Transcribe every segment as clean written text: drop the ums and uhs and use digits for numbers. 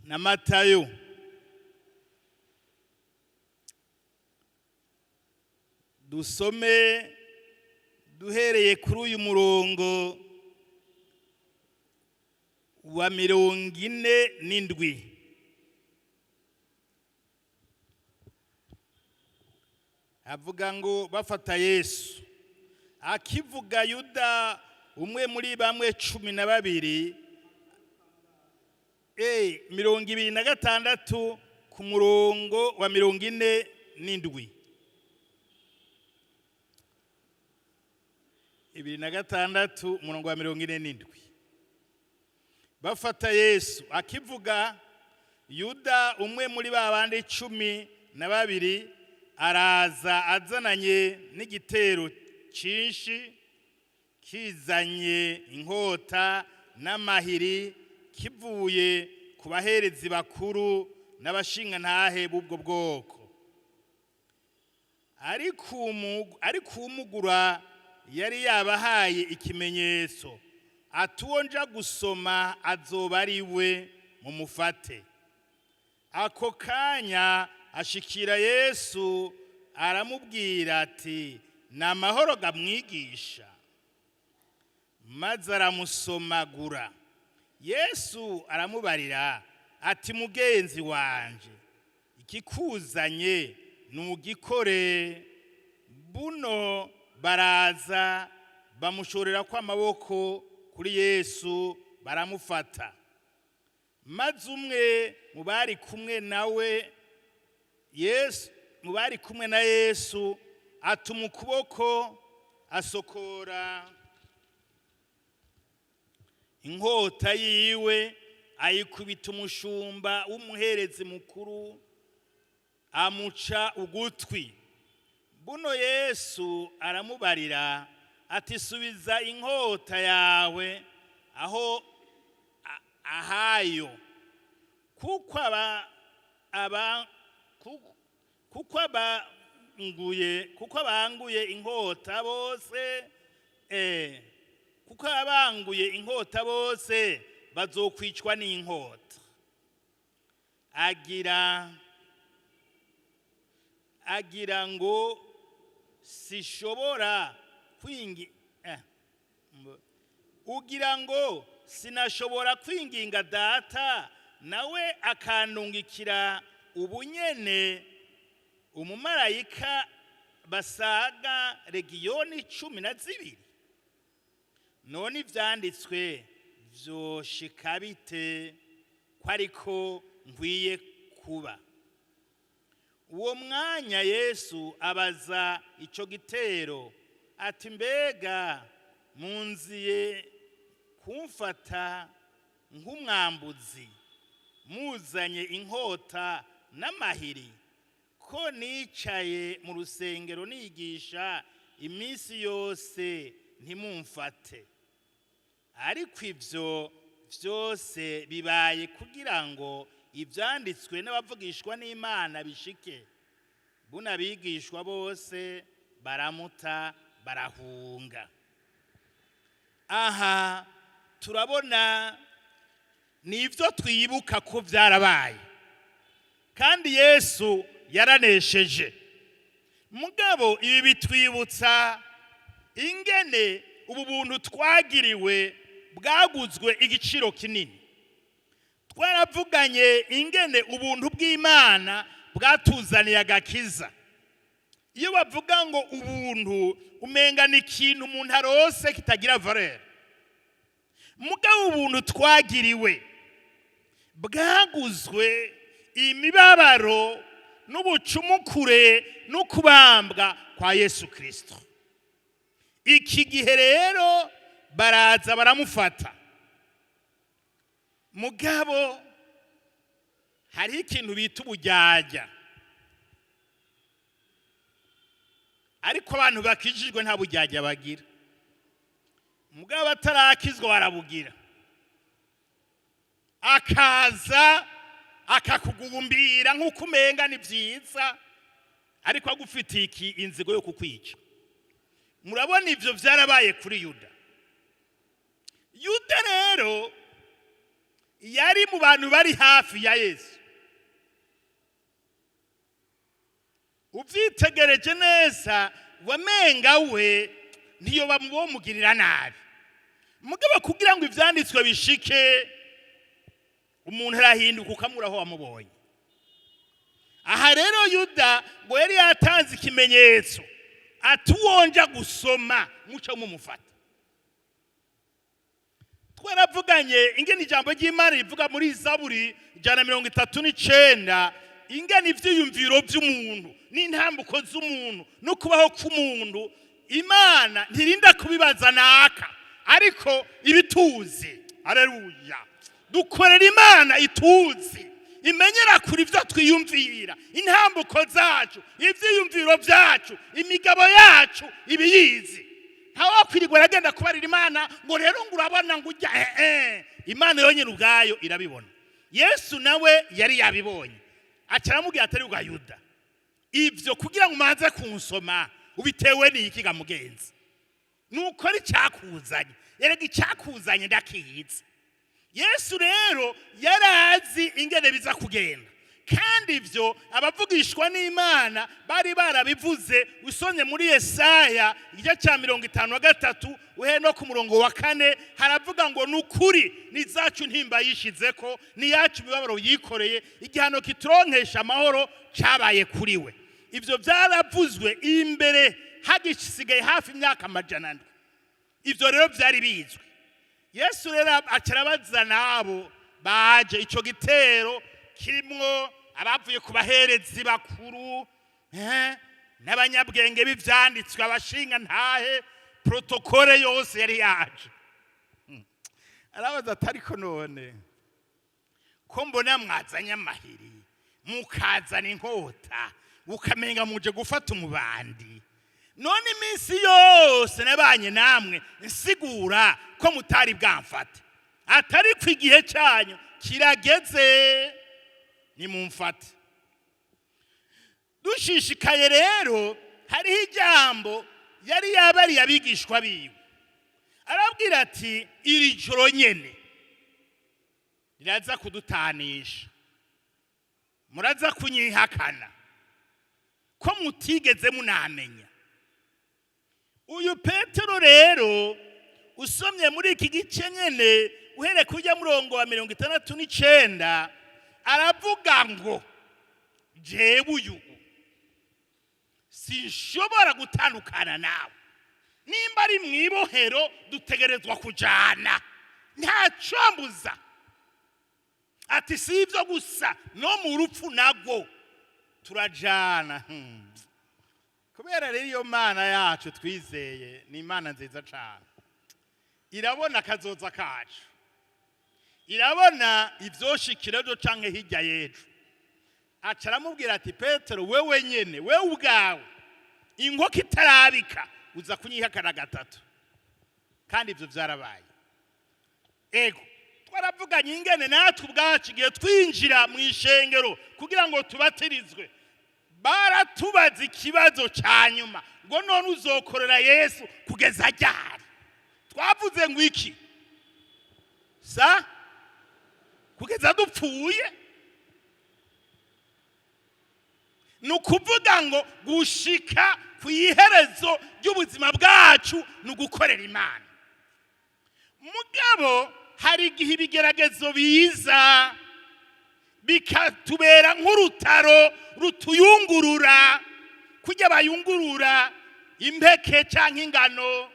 Na Matayo, dusome duhereye kuri uyu murongo wa 47. Avuga ngo bafata Yesu. Akivuga, Yuda, umwe muri bamwe 12, 26 ku murongo wa 47, 26, umurongo wa 47. Bafata Yesu. Akivuga, Yuda, umwe muri ba bandi 12, araza azananye n'igitero cyinshi, kizanye inkota n'amahiri, kivuye ku baherezi bakuru n'abashingantahe b'ubwo bwoko. Ariko umugura yari yabahaye ikimenyetso ati: "Uwo nja gusoma azoba ari we, mumufate." Ako kanya ashikira Yesu, aramubwira ati: "Ni amahoro ga Mwigisha!" Maze aramusomagura. Yesu aramubarira ati: "Mugenzi wanje, ikikuzanye nugikore." Buno baraza bamushorera ko amaboko kuri Yesu, baramufata. Maze umwe mu bari kumwe nawe Yesu, mu bari kumwe na Yesu, atuma ukuboko, asokora inkota yiwe, ayikubita umushumba w'umuherezi mukuru, amuca ugutwi. Buno Yesu aramubarira ati: "Subiza inkota yawe aho ahayo, kuko abanguye inkota bose, kuko abanguye inkota bose bazokwicwa n'inkota." Agira ngo sishobora kwingi ugira ngo sinashobora kwinginga Data, nawe akandungikira ubunyene umumarayika basaga legiyoni 12? None ivyanditswe vyoshika bite ko ariko nkwiye kuba? Uwo mwanya Yesu abaza ico gitero ati: "Mbega munziye kumfata nk'umwambuzi, muzanye inkota n'amahiri, ko nicaye mu rusengero nigisha iminsi yose ntimumfate? Ariko ibyo byose bibaye kugira ngo ibyanditswe n'abavugishwa n'Imana bishike." Buno abigishwa bose baramuta, barahunga. Aha turabona ni ibyo twibuka ko byarabaye, kandi Yesu yaranesheje. Mugabo ibi bitwibutsa ingene ubu buntu twagiriwe bwaguzwe igiciro kinini. Twaravuganye ingene ubuntu bw'Imana bwatuzaniye agakiza. Iyo bavuga ngo ubuntu, umenga ni ikintu umuntu arose kitagira valeur. Mugabo ubuntu twagiriwe bwaguzwe imibabaro n'ubucumukure no kubambwa kwa Yesu Kirisito. Iki gihe rero baraza baramufata. Mugabo hariho ikintu bita ubujyajya, ariko abantu bakijijwe nta bujyajya bagira. Mugabo batarakizwa barabugira, akaza akakugumbira nk'uko umenga ni byiza, ariko agufitiye iki inzigo yo kukwica. Murabona ibyo byarabaye kuri Yuda. Yuda rero Yari mu bantu bari hafi ya Yesu. Ubyitegereje neza, wamenga we ntiyo bamugirira nabi. Mugabo kugira ngo ibyanditswe bishike, umuntu arahinduka ukamura aho wamubonye. Aha rero Yuda ngo yari yatanze ikimenyetso ati: "Uwonja gusoma muco mumufata." Twaravuganye ingene ijambo ry'Imana rivuga muri Zaburi 139, ingene ivyiyumviro by'umuntu n'intambuko z'umuntu no kubaho k'umuntu Imana ntirinda kubibaza naka, ariko ibituzi. Aleluya! Dukorera Imana ituzi, imenyera kure ibyo twiyumvira, intambuko zacu, ibyiyumviro byacu, imigabo yacu ibiyizi. Ntawakwirirwa aragenda kubarira Imana ngo rero ngo urabona ngo ujya Imana yonyine ubwayo irabibona. Yesu nawe yari yabibonye, aca aramubwira atari bwa Yuda, ibyo kugira ngo umanze kunsoma ubitewe n'iki ga mugenzi? Nukora icyakuzanye. Erega icyakuzanye ndakizi. Yesu rero yarazi ingene biza kugenda, kandi ibyo abavugishwa n'Imana bari barabivuze. Usomye muri Yesaya igice cya 53, uhere no ku murongo wa 4, haravuga ngo: "Ni ukuri ni zacu ntimba yishize ko, ni yacu imibabaro yikoreye, igihano kituronkesha amahoro cyabaye kuri we." Ibyo byaravuzwe imbere hagisigaye hafi imyaka 700. Ibyo rero byari bizwi. Yesu rero aca n'abo baje icyo gitero kirimwo abavuye ku baherezi bakuru n'abanyabwenge b'ibyanditswe, abashinga ntahe, protocole yose yari yaje. Arabaza ati: "Ariko none ko mbona mwazanye amahiri, mukazana inkota, ukamenga muje gufata umubandi? None iminsi yose nabanye namwe nsigura ko mutari bwamfate? Atari ku igihe cyanyu kirageze, nimumfate." Dushishikaye rero, hariho ijambo yari yabariye abigishwa biwe, arabwira ati: "Iri joro nyene riraza kudutanisha, muraza kunyihakana ko mutigeze munamenya." Uyu Petero rero, usomye muri iki gice nyene, uhereye kujya murongo wa 69, aravuga ngo: "Jewe uyu sinshobora gutandukana nawe. Nimba ari mu ibohero, dutegerezwa kujana, ntacombuza." Ati: "Si ibyo gusa, no mu rupfu nabwo turajana." Kubera rero iyo Mana yacu twizeye ni Imana nziza cyane, irabona akazoza kacu, irabona ibyoshikira ejo canke hirya y'ejo. Aca aramubwira ati: "Petero, wewe nyene, wewe ubwawe, inkoko itarabika uza kunyihakana gatatu." Kandi ibyo byarabaye. Ego, twaravuganye ingene natwe ubwacu igihe twinjira mu ishengero kugira ngo tubatirizwe, baratubaza ikibazo cya nyuma ngo: "None uzokorera Yesu kugeza ryari?" Twavuze ngo iki? Sa kugeza dupfuye. Ni ukuvuga ngo gushika ku iherezo ry'ubuzima bwacu ni ugukorera Imana. Mugabo hari igihe ibigeragezo biza bikatubera nk'urutaro rutuyungurura, kujya bayungurura impeke cyangwa ingano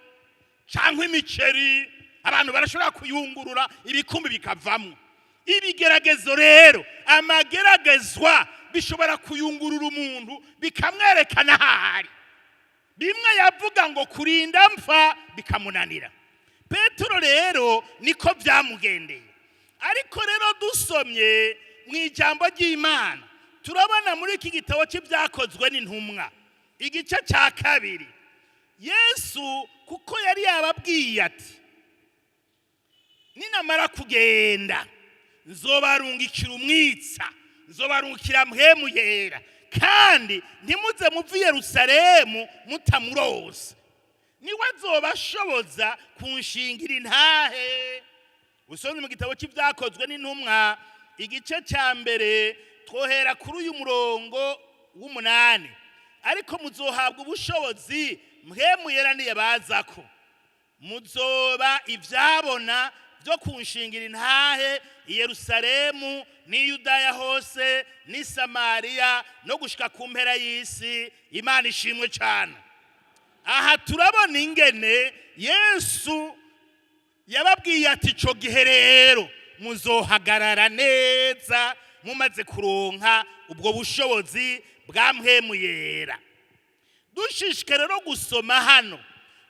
cyangwa imiceri. Abantu barashobora kuyungurura ibikumbi bikavamo. Ibigeragezo rero, amageragezwa, bishobora kuyungurura umuntu, bikamwerekana ahari. Bimwe yavuga ngo kurinda mpfa bikamunanira. Petero rero niko byamugendeye. Ariko rero dusomye mu ijambo ry'Imana, turabona muri iki gitabo cy'Ibyakozwe n'Intumwa, igice cya 2, Yesu kuko yari yababwiye ati: "Ninamara kugenda nzobarungikira umwitsa, nzobarungikira Mpwemu Yera, kandi ntimuze muve i Yerusalemu mutamurose, niwe azobashoboza kunshingira intahe." Usomye mu gitabo cy'Ibyakozwe n'Intumwa, igice cya 1, twohera kuri uyu murongo w'8: "Ariko muzohabwa ubushobozi Mpwemu Yera niyabazako, muzoba ibyabona byo kunshingira intahe i Yerusalemu n'i Yudaya hose n'i Samariya no gushika ku mpera y'isi." Imana ishimwe cyane. Aha turabona ingene Yesu yababwiye ati: "Ico gihe rero muzohagarara neza mumaze kuronka ubwo bushobozi bwa Mpwemu Yera." Dushishikare rero gusoma hano,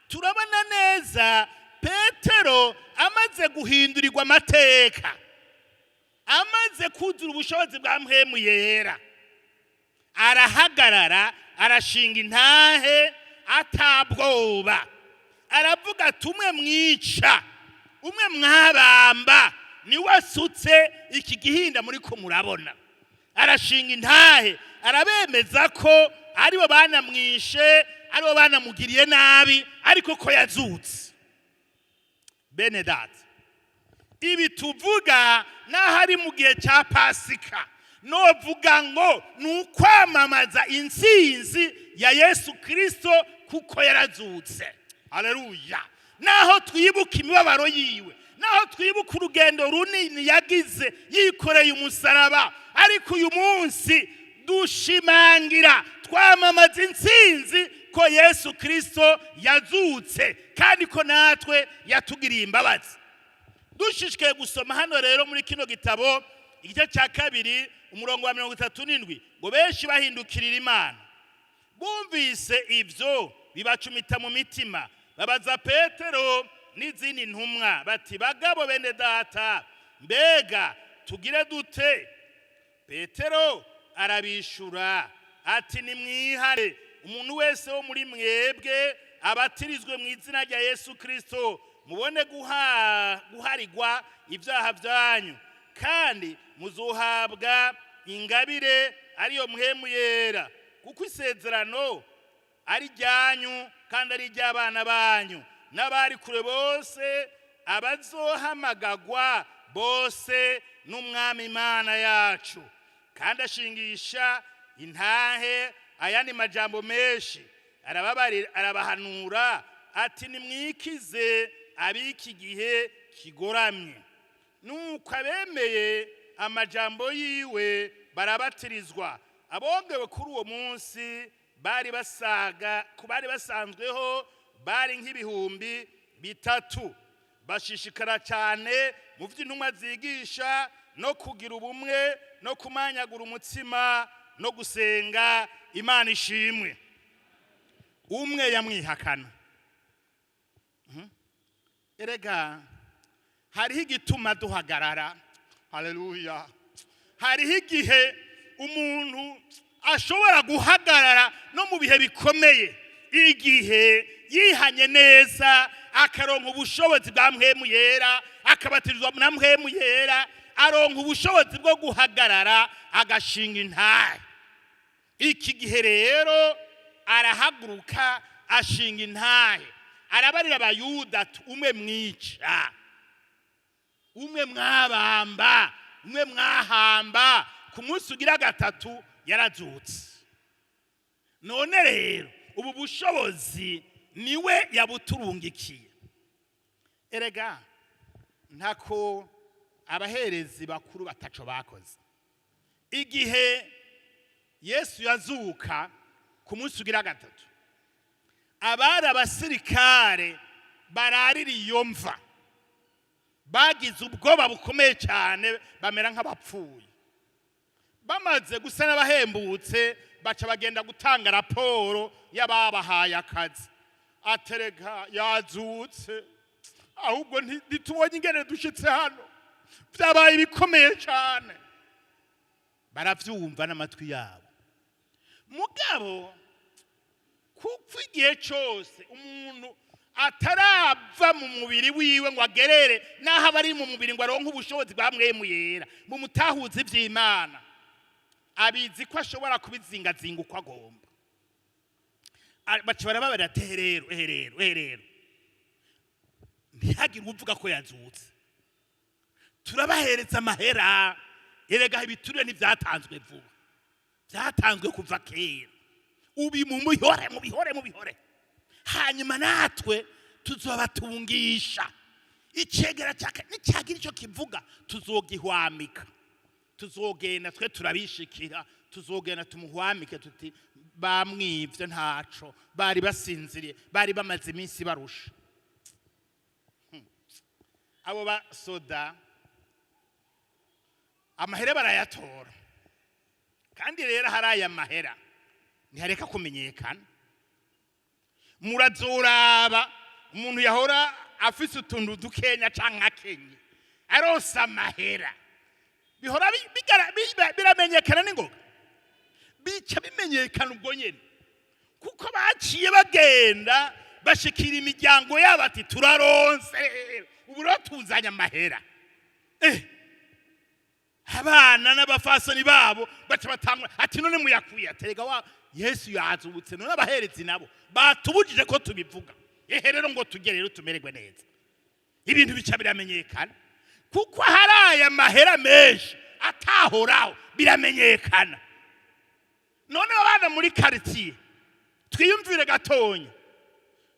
turabona neza Petero amaze guhindurirwa amateka, amaze kuzura ubushobozi bwa Mpwemu Yera, arahagarara, arashinga intahe atabwoba, aravuga ati: "Umwe mwica, umwe mwabamba, niwe asutse iki gihinda muri ko murabona." Arashinga intahe, arabemeza ko aribo banamwishe, aribo banamugiriye nabi, ariko ko yazutse. Bene data, ibi tuvuga n'aho ari mu gihe cya Pasika, novuga ngo ni ukwamamaza intsinzi ya Yesu Kirisito, kuko yarazutse. Haleluya! Naho twibuka imibabaro yiwe, naho twibuka urugendo runini yagize yikoreye umusaraba, ariko uyu munsi dushimangira, twamamaza intsinzi ko Yesu Kirisito yazutse kandi ko natwe yatugiriye imbabazi. Dushishikaye gusoma hano rero muri kino gitabo, igice cya 2, umurongo wa 37, ngo: "Benshi bahindukirira Imana. Bumvise ibyo, bibacumita mu mitima, babaza Petero n'izindi ntumwa bati: 'Bagabo bene data, mbega tugire dute?' Petero arabishura ati: 'Nimwihane, umuntu wese wo muri mwebwe abatirizwe mu izina rya Yesu Kirisito, mubone guharigwa ibyaha byanyu, kandi muzuhabwa ingabire ariyo Mpwemu Yera, kuko isezerano ari ryanyu kandi ari iry'abana banyu n'abari kure bose, abazohamagagwa bose n'Umwami Imana yacu.' Kandi ashingisha intahe ayandi majambo menshi, arababarira, arabahanura ati: 'Nimwikize ab'iki gihe kigoramye.' Nuko abemeye amajambo yiwe barabatirizwa. Abongewe kuri uwo munsi bari basaga ku bari basanzweho, bari nk'3000. Bashishikara cyane mu by'intumwa zigisha, no kugira ubumwe, no kumanyagura umutsima, no gusenga." Imana ishimwe. Umwe yamwihakana. Erega hariho igituma duhagarara. Haleluya! Hariho igihe umuntu ashobora guhagarara no mu bihe bikomeye, igihe yihanye neza, akaronka ubushobozi bwa Mpwemu Yera, akabatirizwa na Mpwemu Yera, aronka ubushobozi bwo guhagarara, agashinga intahe. Iki gihe rero arahaguruka, ashinga intahe, arabarira Abayuda ati: "Umwe mwica, umwe mwabamba, umwe mwahamba, ku munsi ugira gatatu yarazutse." None rero ubu bushobozi niwe yabuturungikiye. Erega ntako abaherezi bakuru bataco bakoze. Igihe Yesu yazuka ku munsi ugira gatatu, abari abasirikare bararira iyo mva bagize ubwoba bukomeye cyane, bamera nk'abapfuye. Bamaze gusa n'abahembutse, baca bagenda gutanga raporo y'ababahaye akazi, atereka yazutse, ahubwo ntitubonye ingene dushitse hano, byabaye ibikomeye cyane. Baravyumva n'amatwi yabo. Mugabo kuko igihe cyose umuntu atarava mu mubiri wiwe ngo agerere n'aho aba ari mu mubiri, ngo aronke ubushobozi bwa Mpwemu Yera bumutahuza ivy'Imana, abizi ko ashobora kubizingazinga uko agomba. Baca barababarira ati: "Ehe rero, ehe rero, ehe rero, ntihagire uvuga ko yazutse." Turabahereza amahera. Erega ibiturire ntibyatanzwe vuba, byatanzwe kuva kera. Ubi mubihore, mubihore, mubihore, hanyuma natwe tuzobatungisha. Icegera cyaka nicyagira icyo kivuga, tuzogihwamika. Tuzogenda twe turabishikira, tuzogenda tumuhwamike tuti: "Bamwivye ntaco, bari basinziriye, bari bamaze iminsi barusha." Abo basoda amahera barayatora. Kandi rero hari aya mahera ntihareka kumenyekana. Murazoraba umuntu yahora afise utuntu dukenya canke akenye, aronse amahera, bihora biramenyekana n'ingoga, bica bimenyekana ubwo nyene, kuko baciye bagenda bashikira imiryango yabo ati: "Turaronse ubu rero, tuzanye amahera." Abana n'abafasoni babo baca batangwa ati: "None muyakuye?" Aterega wa Yesu yazutse. None abaherezi nabo batubujije ko tubivuga. Ehe rero ngo tujye rero tumererwe neza. Ibintu bica biramenyekana, kuko hari aya mahera menshi atahoraho, biramenyekana. None abana muri quartier, twiyumvire gatonya,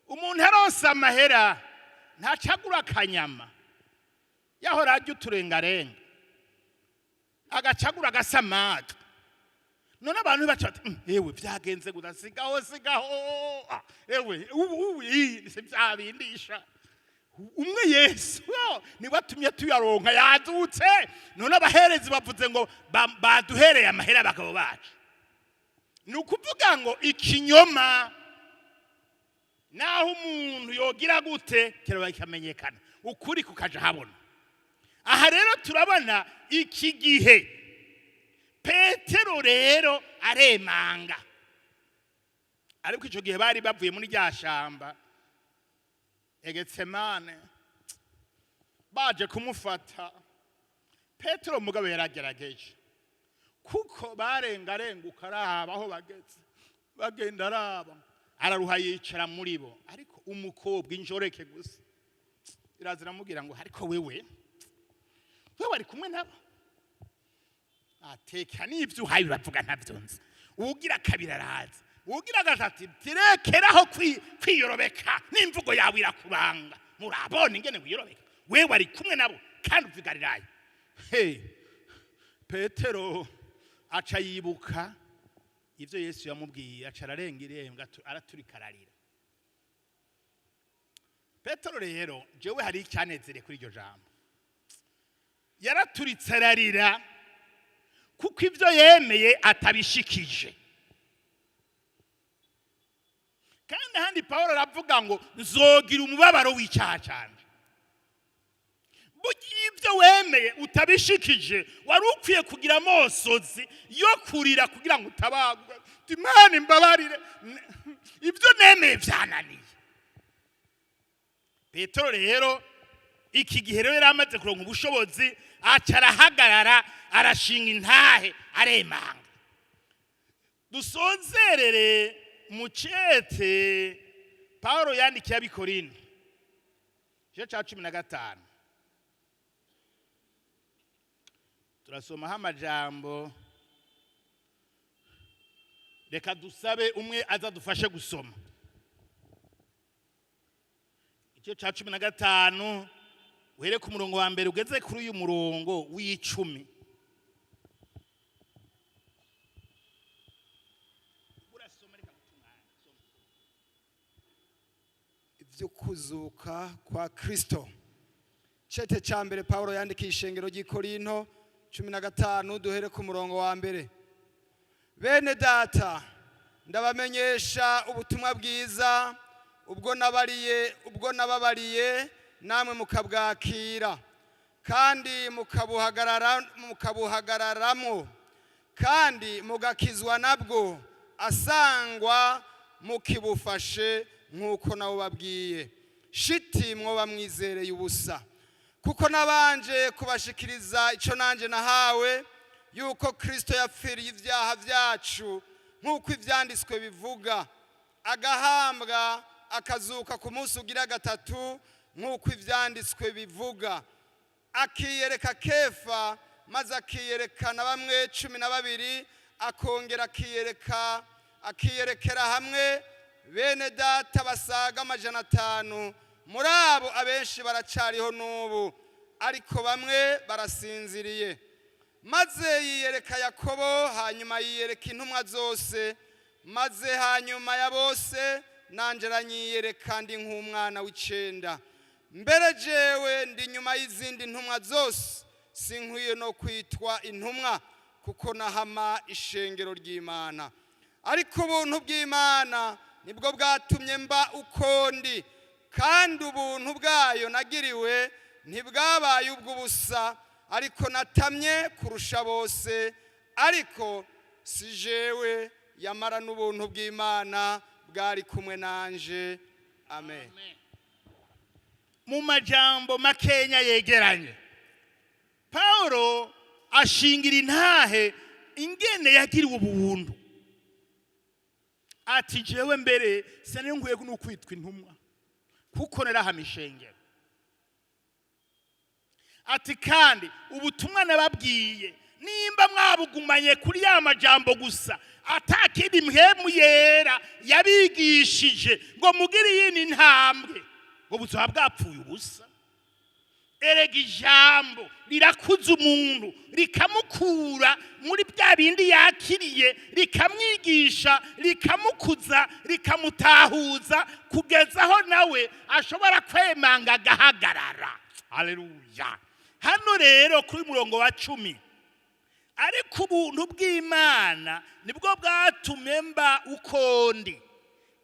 umuntu aronse amahera ntacagura akanyama, yahora arya uturengarenga, agacagura agasamaga. None abantu baca bati: Ewe, vyagenze guta? Sigaho, sigaho. Ah, ewe, ubu ubu iyi si vyabindisha umwe Yesu." Oh, niwe atumye tuyaronka, yazutse. None abaherezi bavuze ngo baduhereye amahera abagabo bacu. Ni ukuvuga ngo ikinyoma, naho umuntu yogira gute, kiraba kikamenyekana, ukuri kukaja habona. Aha rero turabona iki gihe Petero rero aremanga, ariko icyo gihe bari bavuye muri rya shamba Egetsemane, baje kumufata. Petero mugabo yaragerageje, kuko barengarenguka araba aho bageze, bagenda araba, araruha, yicara muri bo. Ariko umukobwa injoreke gusa iraza iramubwira ngo: "Ariko wewe wari kumwe nabo." Ateka n'ibyo uhaye uravuga, ntabyo nzi. Uwugira kabiri araza, uwugira gatatu tirekeraho kwiyorobeka, n'imvugo yawe irakuranga. Murabona ingene wiyorobeka? Wewe wari kumwe nabo kandi uva i Galilaya. Hey, Petero aca yibuka ibyo Yesu yamubwiye, aca ararenga irembo, araturika ararira. Petero rero, jewe hari icyanezere kuri iryo jambo, yaraturitse ararira kuko ibyo yemeye atabishikije. Kandi ahandi Paul aravuga ngo: "Nzogira umubabaro w'icyaha canje." Burya ibyo wemeye utabishikije, wari ukwiye kugira amosozi yo kurira kugira ngo utabagwe. Imana imbabarire, ibyo nemeye byananiye. Petero rero iki gihe rero yari amaze kuronka ubushobozi, aca arahagarara, arashinga intahe, aremanga. Dusozerere mu cete Paul yandikiye Abikorinto, igice cya 15, turasomaho amajambo. Reka dusabe umwe aza dufashe gusoma igice cya 15, uhere ku murongo wa mbere ugeze kuri uyu murongo w'10. Urasoma, reka gutunganya. Soma. Ibyo kuzuka kwa Kristo. Cete cya mbere Pawulo yandikiye ishengero ry'i Korinto, 15, duhere ku murongo wa mbere. Bene data, ndabamenyesha ubutumwa bwiza ubwo nabariye, ubwo nababariye, namwe mukabwakira kandi mukabuhagararamo kandi mugakizwa nabwo, asangwa mukibufashe nk'uko nabo babwiye. Shiti mwoba mwizereye ubusa, kuko nabanje kubashikiriza icyo nanjye nahawe, yuko Kristo yapfiriye ibyaha byacu nk'uko ibyanditswe bivuga, agahambwa, akazuka ku munsi ugira gatatu nk'uko ibyanditswe bivuga. Akiyereka Kefa, maze akiyerekana bamwe 12, akongera akiyereka, akiyerekera hamwe bene data basaga 500. Muri abo abenshi baracariho n'ubu, ariko bamwe barasinziriye. Maze yiyereka Yakobo, hanyuma yiyereka intumwa zose. Maze hanyuma ya bose nanjye aranyiyereka, ndi nk'umwana w'icenda. Mbere jewe ndi nyuma y'izindi ntumwa zose, sinkwiye no kwitwa intumwa, kuko nahama ishengero ry'Imana. Ariko ubuntu bw'Imana nibwo bwatumye mba uko ndi, kandi ubuntu bwayo nagiriwe ntibwabaye ubw'ubusa, ariko natamye kurusha bose, ariko si jewe, yamara n'ubuntu bw'Imana bwari kumwe nanje. Amen. Mu majambo makenya yegeranye, Paulo ashingira intahe ingene yagiriwe ubuntu, ati: "Jewe mbere sinari nkwiye no kwitwa intumwa, kuko narahama ishengero." Ati: "Kandi ubutumwa nababwiye, nimba mwabugumanye kuri ya majambo gusa, atakindi Mpwemu Yera yabigishije ngo mugire iyindi ntambwe, ngo buzoba bwapfuye ubusa." Erega ijambo rirakuza umuntu, rikamukura muri bya bindi yakiriye, rikamwigisha, rikamukuza, rikamutahuza, kugeza aho nawe ashobora kwemanga agahagarara. Haleluya! Hano rero kuri murongo wa 10: "Ariko ubuntu bw'Imana nibwo bwatumye mba uko ndi,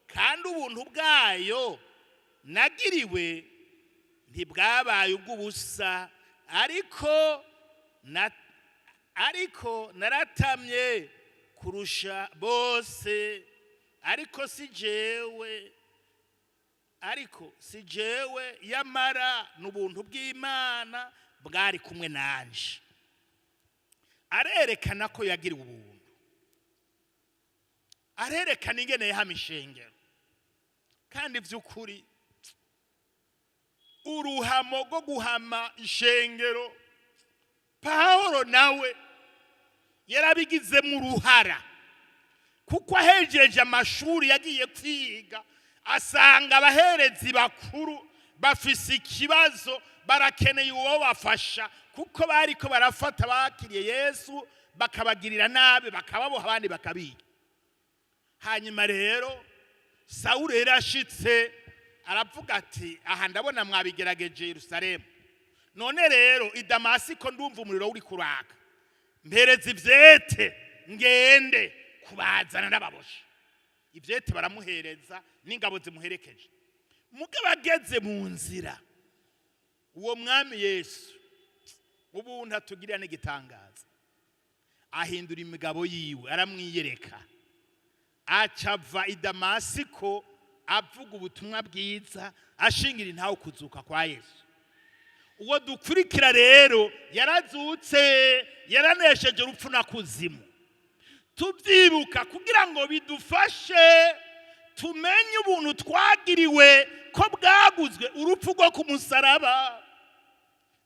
kandi ubuntu bwayo nagiriwe ntibwabaye ubw'ubusa, ariko naratamye kurusha bose, ariko si jewe, yamara n'ubuntu bw'Imana bwari kumwe nanje." Arerekana ko yagiriwe ubuntu, arerekana ingene yahama ishengero. Kandi by'ukuri uruhamo rwo guhama ishengero, Pawulo nawe yarabigizemo uruhara, kuko ahejeje amashuri yagiye kwiga, asanga abaherezi bakuru bafise ikibazo, barakeneye uwo bafasha, kuko bariko barafata bakiriye Yesu bakabagirira nabi, bakababoha, abandi bakabica. Hanyuma rero Sawuli rero ashitse aravuga ati: "Aha ndabona mwabigerageje Yerusalemu, none rero i Damasiko ndumva umuriro uri kuraka, mpereza ivyete ngende kubazana n'ababoshe." Ivyete baramuhereza n'ingabo zimuherekeje. Mugabo ageze mu nzira, uwo mwami Yesu ubuntu atugirira n'igitangaza, ahindura imigabo yiwe, aramwiyereka, aca ava i Damasiko avuga ubutumwa bwiza, ashingira intaho kuzuka kwa Yesu. Uwo dukurikira rero yarazutse, yaranesheje urupfu na kuzimu. Tubyibuka kugira ngo bidufashe tumenye ubuntu twagiriwe, ko bwaguzwe urupfu rwo ku musaraba.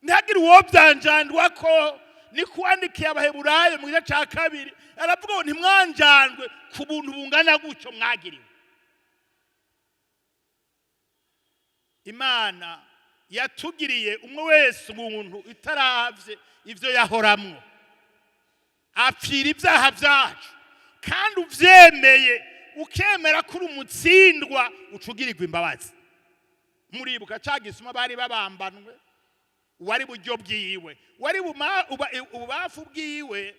Ntihagire uwo byanjandwa ko ni kuwandikiye Abaheburayo mu gice cya 2, aravuga ngo ntimwanjandwe ku buntu bungana gutyo mwagiriwe. Imana yatugiriye umwe wese ubuntu itaravye ivyo yahoramwo, apfira ibyaha byacu. Kandi uvyemeye, ukemera ko uri umutsindwa, uca ugirirwa imbabazi. Muribuka ca gisuma bari babambanwe, uwari buryo bwiwe, wari ububafu bwiwe,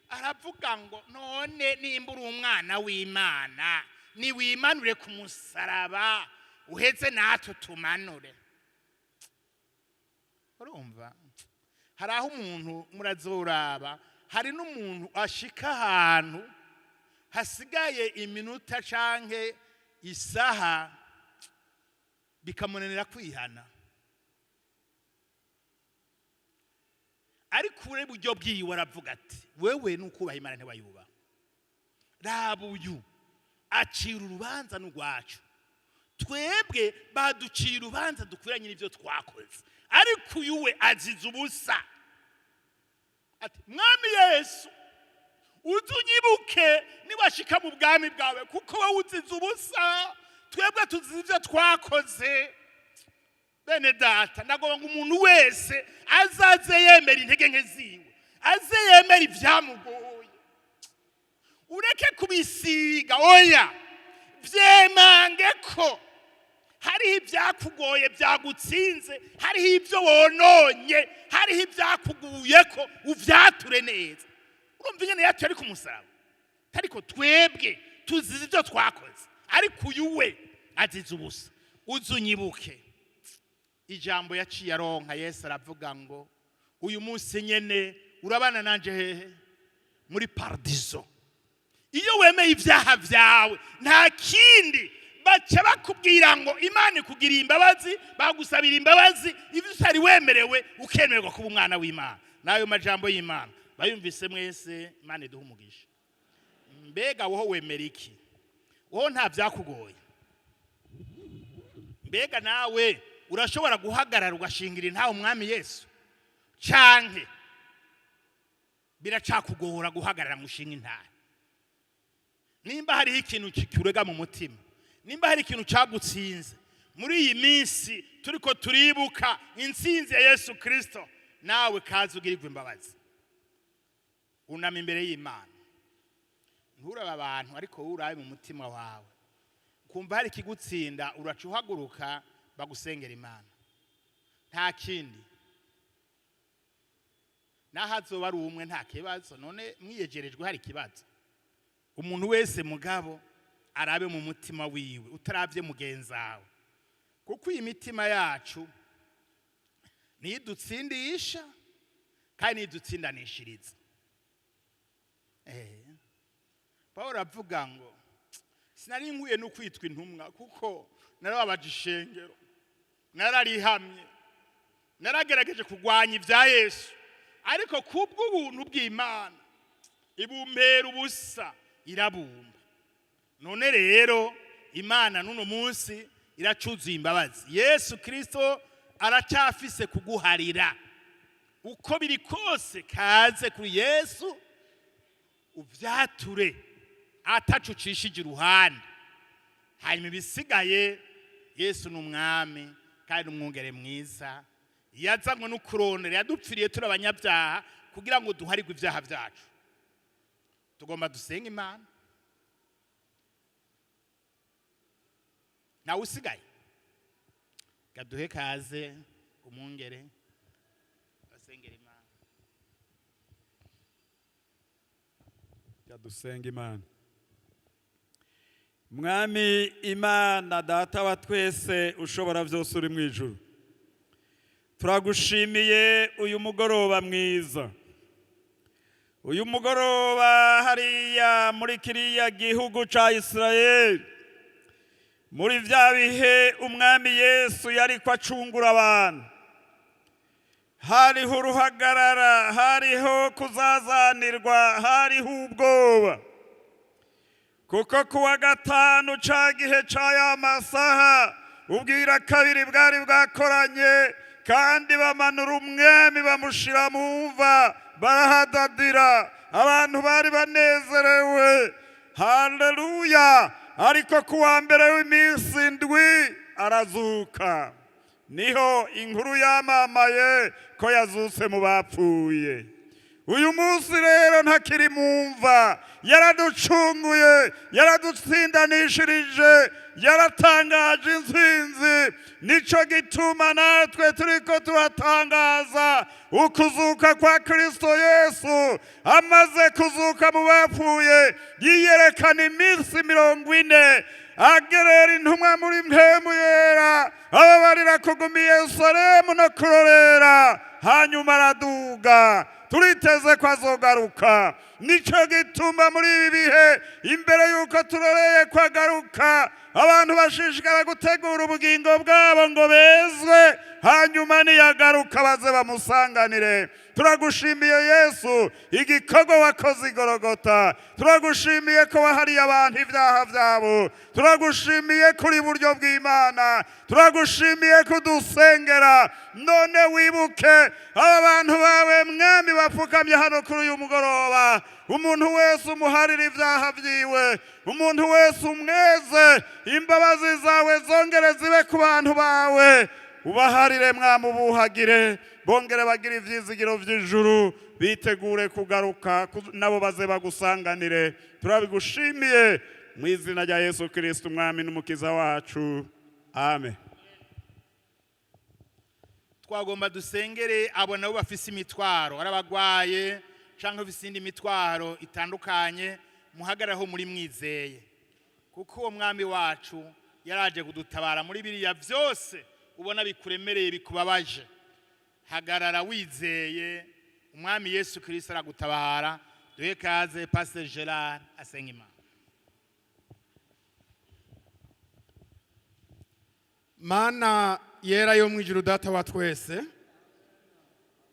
aravuga ngo: "None nimba uri umwana w'Imana, niwimanure ku musaraba, uheze natwe tumanure." Urumva hari aho umuntu murazoraba, hari n'umuntu ashika ahantu hasigaye iminota canke isaha, bikamunanira kwihana. Ariko ure buryo bwiwe aravuga ati: "Wewe nukubaha Imana ntiwayubaha, raba uyu acira urubanza n'urwacu. Twebwe baduciye urubanza dukwiranye n'ibyo twakoze." Ariko uyu we azize ubusa. Ati: "Mwami Yesu, uze unyibuke niwashika mu bwami bwawe, kuko wowe uzize ubusa, twebwe tuzize ibyo twakoze." Bene data, ndagomba ngo umuntu wese azaze yemera intege nke ziwe, aze yemera ibyamugoye. Ureke kubisiga, oya, vyemange ko hariho ibyakugoye byagutsinze, hariho ibyo wononye, hariho ibyakuguye ko uvyature neza. Urumva ingene yatuye ari ku musaraba? Ariko twebwe tuzize ibyo twakoze, ariko uyu we azize ubusa. Uze unyibuke. Ijambo yaciye aronka, Yesu aravuga ngo: "Uyu munsi nyene urabana nanje." Hehe? Muri paradizo. Iyo wemeye ibyaha byawe, nta kindi baca bakubwira ngo Imana ikugiriye imbabazi, bagusabira imbabazi ibyo utari wemerewe, ukemererwa kuba umwana w'Imana. N'ayo majambo y'Imana bayumvise mwese, Imana iduha umugisha. Mbega wowe wemera iki? Wowe nta byakugoye? Mbega nawe urashobora guhagarara ugashingira intahe Umwami Yesu, canke biracakugora guhagarara ngo ushinge intahe? Nimba hariho ikintu kikurega mu mutima, nimba hari ikintu cyagutsinze muri iyi minsi turiko turibuka intsinzi ya Yesu Kirisito, nawe kazi ugirirwe imbabazi, unama imbere y'Imana. Nturabe abantu, ariko wowe urabe mu mutima wawe. Kumva hari ikigutsinda, uraca uhaguruka bagusengera Imana. Nta kindi, naho azoba ari umwe, nta kibazo. None mwiyegerejwe hari ikibazo? Umuntu wese mugabo arabe mu mutima wiwe, utarabye mugenzawe, kuko iyi mitima yacu niyo idutsindisha kandi niyo idutsindanishiriza. Paul avuga ngo: "Sinari nkwiye no kwitwa intumwa, kuko narababaje ishengero, nararihamye, naragerageje kurwanya ibya Yesu. Ariko kubw'ubuntu bw'Imana ibumpera ubusa, irabumba." None rero Imana n'uno munsi iracuzuye imbabazi. Yesu Kirisito aracyafise kuguharira. Uko biri kose, kaze kuri Yesu, uvyature atacucishije iruhande, hanyuma ibisigaye, Yesu ni Umwami kandi ni umwungere mwiza. Yazanywe no kurondera, yadupfiriye turi abanyabyaha kugira ngo duharirwe ibyaha byacu. Tugomba dusenga Imana. Nawe usigaye, gaduhe kaze umwungere basengera Imana. Dusenga Imana. Mwami Imana, Data wa twese, ushobora byose, uri mu ijuru, turagushimiye uyu mugoroba mwiza, uyu mugoroba hariya muri kiriya gihugu ca Isirayeli, muri bya bihe Umwami Yesu yariko acungura abantu, hariho uruhagarara, hariho kuzazanirwa, hariho ubwoba, kuko kuwa gatanu ca gihe ca ya masaha ubwira kabiri bwari bwakoranye, kandi bamanura Umwami bamushira mu mva, barahadadira, abantu bari banezerewe, haleluya. Ariko kuwa mbere w'iminsi 7 arazuka, niho inkuru yamamaye ko yazutse mu bapfuye. Uyu munsi rero ntakiri mu mva, yaraducunguye, yaradutsindanishirije, yaratangaje intsinzi. Nico gituma natwe turiko turatangaza ukuzuka kwa Kristo Yesu. Amaze kuzuka mu bapfuye, yiyerekana iminsi 40, agerera intumwa muri Mpwemu Yera, ababarira kuguma i Yerusalemu no kurorera, hanyuma araduga. Turiteze ko azogaruka. Nico gituma muri ibi bihe, imbere y'uko turoreye ko agaruka, Abantu bashishikara gutegura ubugingo bwabo ngo bezwe, hanyuma niyagaruka baze bamusanganire. Turagushimiye Yesu, igikorwa wakoze igorogota. Turagushimiye ko wahariye abantu ibyaha byabo. Turagushimiye kuri buryo bw'Imana. Turagushimiye kudusengera. None wibuke aba bantu bawe, Mwami, bapfukamye hano kuri uyu mugoroba. Umuntu wese umuharira ibyaha byiwe, umuntu wese umweze. Imbabazi zawe zongere zibe ku bantu bawe. Ubaharire, Mwami, ubuhagire, bongere bagire ibyizigiro by'ijuru, bitegure kugaruka nabo baze bagusanganire. Turabigushimiye mu izina rya Yesu Kirisiti, Umwami n'Umukiza wacu, amen. Twagomba dusengere abo nabo bafise imitwaro, ari abagwaye cyangwa bafise indi mitwaro itandukanye. Muhagaraho muri mwizeye, kuko uwo Mwami wacu yaraje kudutabara muri biriya byose ubona bikuremereye, bikubabaje. Hagarara wizeye, Umwami Yesu Kirisito aragutabara. Duhe kaze Pasteur Gerard asenga Imana. Mana yera yo mu ijuru, Data wa twese,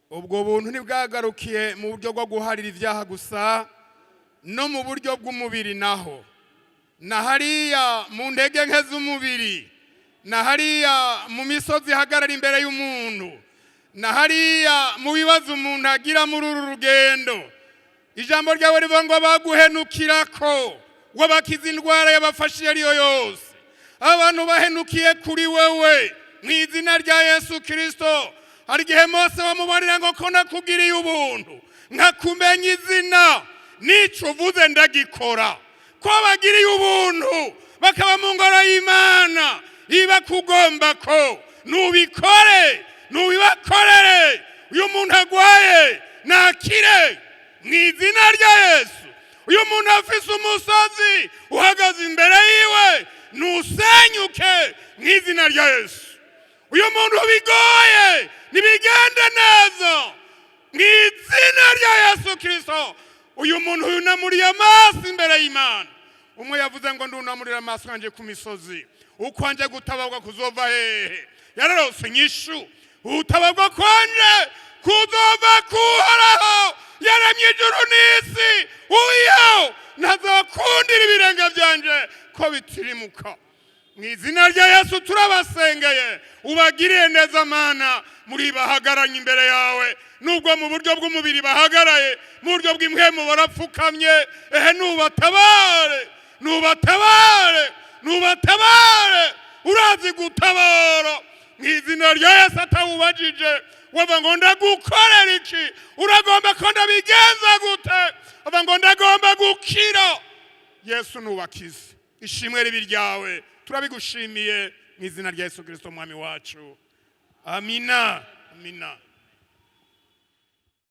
ubwo buntu ntibwagarukiye mu buryo bwo guharira ibyaha gusa, no mu buryo bw'umubiri naho, na hariya mu ntege nke z'umubiri, na hariya mu misozi ihagarara imbere y'umuntu, na hariya mu bibazo umuntu agira muri uru rugendo. Ijambo ryawe rivuga ngo baguhenukira ko wabakiza indwara yabafashe iyo ariyo yose. Abantu bahenukiye kuri wewe mu izina rya Yesu Kirisito. Hari igihe Mose bamubarira ngo ko nakugiriye ubuntu, nkakumenya izina, n'icyo uvuze ndagikora. Ko bagiriye ubuntu bakaba mu ngoro y'Imana, iba kugomba ko nubikore, nubibakorere. Uyu muntu agwaye nakire mu izina rya Yesu. Uyu muntu afise umusozi uhagaze imbere yiwe, nusenyuke mu izina rya Yesu. Uyu muntu bigoye, ntibigende neza mu izina rya Yesu Kirisito. Uyu muntu yunamuriye amaso imbere y'Imana. Umwe yavuze ngo ndunamurira amaso yanjye ku misozi, ukwanje gutabarwa kuzova hehe? Yararose inyishu: utabarwa kwanje kuzova kuhoraho yaremye ijuru n'isi. Uyo ntazakundira ibirenge byanje ko bitirimuka. Mu izina rya Yesu turabasengeye, ubagiriye neza, Mana. Muri bahagaranye imbere yawe, nubwo mu buryo bw'umubiri bahagaraye, mu buryo bw'impwemu barapfukamye. Ehe, nubatabare, nubatabare, nubatabare, urazi gutabara. Mu izina rya Yesu, atawubajije wava ngo ndagukorera iki, uragomba ko ndabigenza gute, ava ngo ndagomba gukira. Yesu, nubakize. Ishimwe ribi ryawe, turabigushimiye mu izina rya Yesu Kirisito, Umwami wacu. Amina, amina.